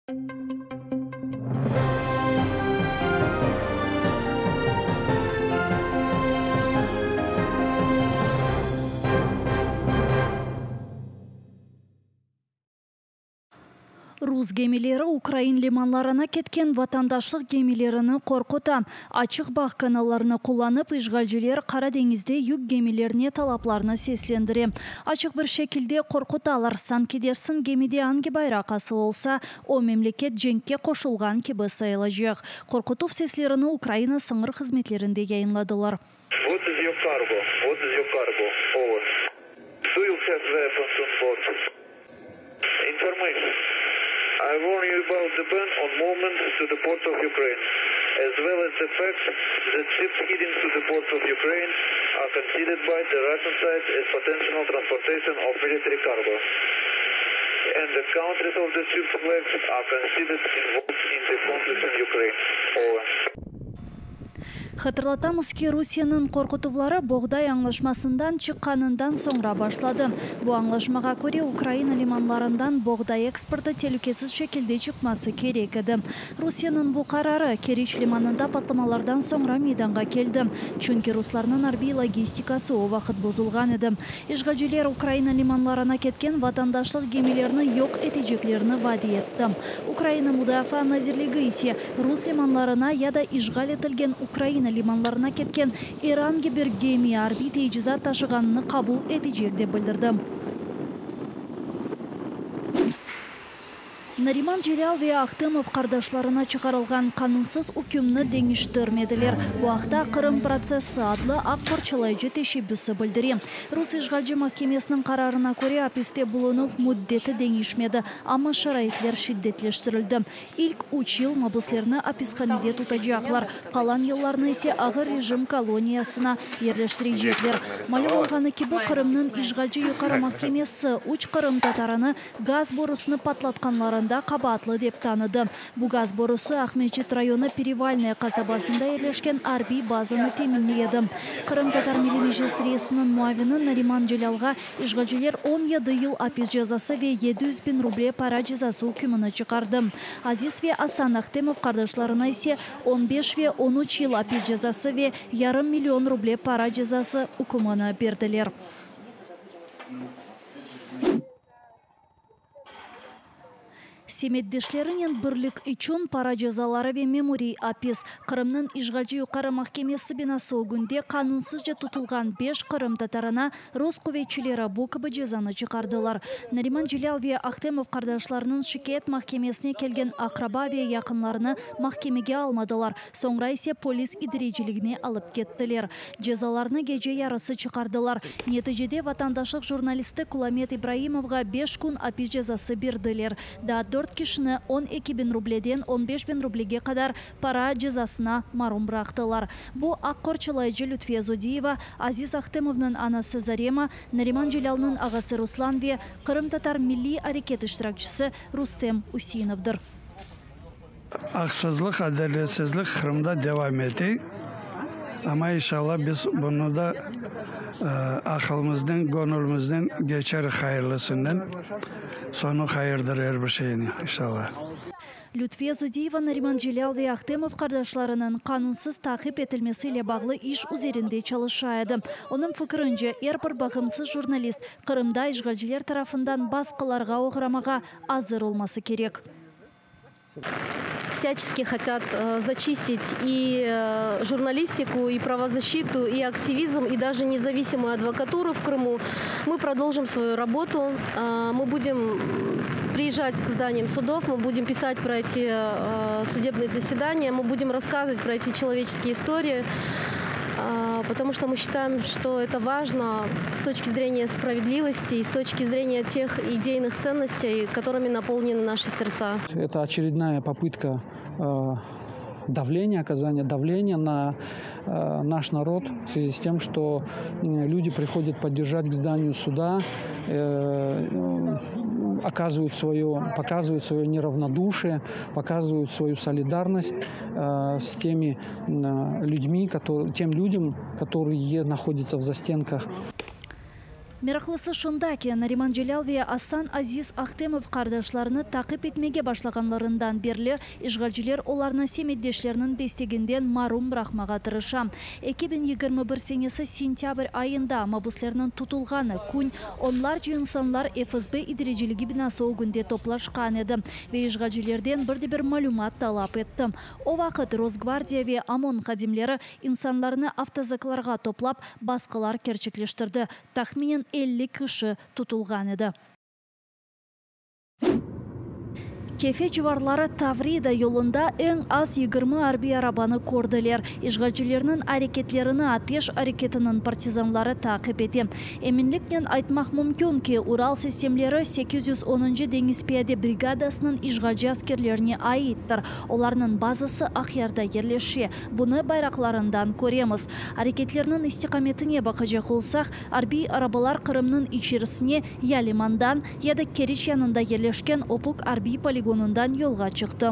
Rus gemileri ukrain limanlarına ketken vatandaşlıq gemilerini qorquta. Açıq bağ kanallarını qullanıp, işğalciler Qara deñizde yük gemilerine talaplarını seslendire. Açıq bir şekilde qorqutalar, sanki dersiñ gemide angi bayraq asılı olsa, o memleket cenkke qoşulğan kibi sayılacaq. Qorqutuv seslerini Ukraina sıñır hızmetlerinde yayınladılar. What is your cargo? What is your cargo? Over. Do you have weapons on board? Information. I warn you about the ban on movement to the ports of Ukraine, as well as the fact that ships heading to the ports of Ukraine are considered by the Russian side as potential transportation of military cargo, and the countries of the ship's flags are considered involved in the conflict in Ukraine. Over. Hatırlatamız ki, Rusiyeniñ qorqutuvları boğday añlaşmasından çıqqanından soñra başladı. Bu añlaşmağa köre, Ukraina limanlarından boğday eksportı telükesiz şekilde çıqması kerek edi. Rusiyeniñ bu qararı, Keriç limanında patlamalardan soñra meydanğa keldi, çünki ruslarnıñ arbiy logistikası o vaqıt bozulğan edi. İşğalciler Ukraina limanlarına ketken vatandaşlıq gemilerini yoq eteceklerini vade etti. Ukraina Mudafaa nazirligi ise, rus limanlarına ya da işğal etilgen Ukraina limanlarına ketken er angi bir gemi arbiy teicizat taşığanını qabul etecek, dep bildirdi. Nariman Celâl ve Ahtemov qardaşlarına çıqarılğan qanunsız ükümni deñiştirmediler. Bu aqta Qırım protsessi adlı aq qorçalayıcı teşebbüsi bildire. Rus işğalci mahkemesiniñ qararına köre, apiste bulunuv müddeti deñişmedi, amma şaraitler şiddetleştirildi. İlk üç yıl mabuslerni apishanede tutacaqlar, qalan yıllarnı ise ağır rejim koloniyasına yerleştirecekler. Malüm olğanı kibi, Qırımnıñ işğalci Yuqarı mahkemesi üç qırımtatarını Gaz borusını patlatqanlarında qabaatlı dep tanıdı. Bu gaz borusı Aqmescit rayonı Perevalnoye qasabasında yerleşken arbiy bazanı teminley edi. Qırımtatar Milliy Meclis reisiniñ muavini Nariman Celâlğa işğalciler 17 yıl apis cezası ve 700 biñ ruble para cezası ükmüni çıqardı. Aziz ve Asan Ahtemov qardaşlarına ise on beş ve on üç yıl apis cezası ve yarım million ruble para cezası ükmüni berdiler. Semetdeşlerinen birlik içün para cezaları ve memuriy apis, Qırımnıñ işğalci Yuqarı mahkemesi binası ögünde qanunsızca tutulğan beş qırımtatarına rus quvetçileri bu kibi cezanı çıqardılar. Nariman Celâl ve Ahtemov qardaşlarınıñ şikâyet mahkemesine kelgen aqraba ve yaqınlarını mahkemege almadılar, soñra ise polis idareciligine alıp kettiler. Cezalarnı gece yarısı çıqardılar. Neticede vatandaşlıq jurnalisti Kulamet İbraimovğa beş kün apis cezası berdiler. Daa dört kişini 12 biñ rubleden 15 biñ rublege qadar para cezasına marum bıraqtılar. Bu aq qorçalayıcı Lütfiye Zudiyeva, Aziz Ahtemovnıñ anası Zarema, Nariman Celâlnıñ ağası Ruslan ve qırımtatar milliy areket iştirakçisi Rustem Useinovdır. Aqsızlıq, adaletsizlik Qırımda devam ete, amma inşallah biz bunı da aqılımıznen, göñülimiznen geçerik hayırlısınen. Soñu hayırdır er bir şeyniñ, inşallah. Lütfiye Zudiyeva Nariman Celâl ve Ahtemov qardaşlarınıñ qanunsız taqip etilmesi ile bağlı iş üzerinde çalışa edi. Onıñ fikirince, er bir bağımsız jurnalist Qırımda işğalciler tarafından basqılarğa oğramağa azır olması kerek. Всячески хотят зачистить и журналистику, и правозащиту, и активизм, и даже независимую адвокатуру в Крыму. Мы продолжим свою работу. Мы будем приезжать к зданиям судов, мы будем писать про эти судебные заседания, мы будем рассказывать про эти человеческие истории, потому что мы считаем, что это важно с точки зрения справедливости и с точки зрения тех идейных ценностей, которыми наполнены наши сердца. Это очередная попытка давления, оказания давления на наш народ в связи с тем, что люди приходят поддержать к зданию суда, оказывают свое, показывают свое неравнодушие, показывают свою солидарность с теми людьми, которые, тем людям, которые находятся в застенках. Meraqlısı şunda ki, Nariman Celâl ve Asan Aziz Ahtemov qardaşlarını taqip etmege başlağanlarından berli işğalciler olarnı semetdeşleriniñ desteginden marum bıraqmağa tırışa. 2021 senesi sentâbr ayında mabuslerniñ tutulğanı kün onlarca insanlar FSB idareciligi binası ögünde toplaşqan edi ve işğalcilerden bir de bir malümat talap etti. O vaqıt Rosgvardiya ve OMON hadimleri insanlarnı avtozaklarğa toplap, basqılar kerçekleştirdi. Tahminen 50 kişi tutulğan edi. Kefe civarları Tavrida yolunda eñ az 20 arbiy arabanı kördiler. İşğalcilerniñ areketlerini Ateş areketiniñ partizanları taqip ete. Eminliknen aytmaq mümkün ki, Ural sistemleri 810-cı deñiz piyade brigadasınıñ işğalci askerlerine aittir. Olarnıñ bazası Aqyarda yerleşe. Bunı bayraqlarından köremiz. Areketlerniñ istiqametine baqacaq olsaq, arbiy arabalar Qırımnıñ içerisine ya limandan, ya da Keriç yanında yerleşken Opuk arbiy poligonından yolğa çıqtı.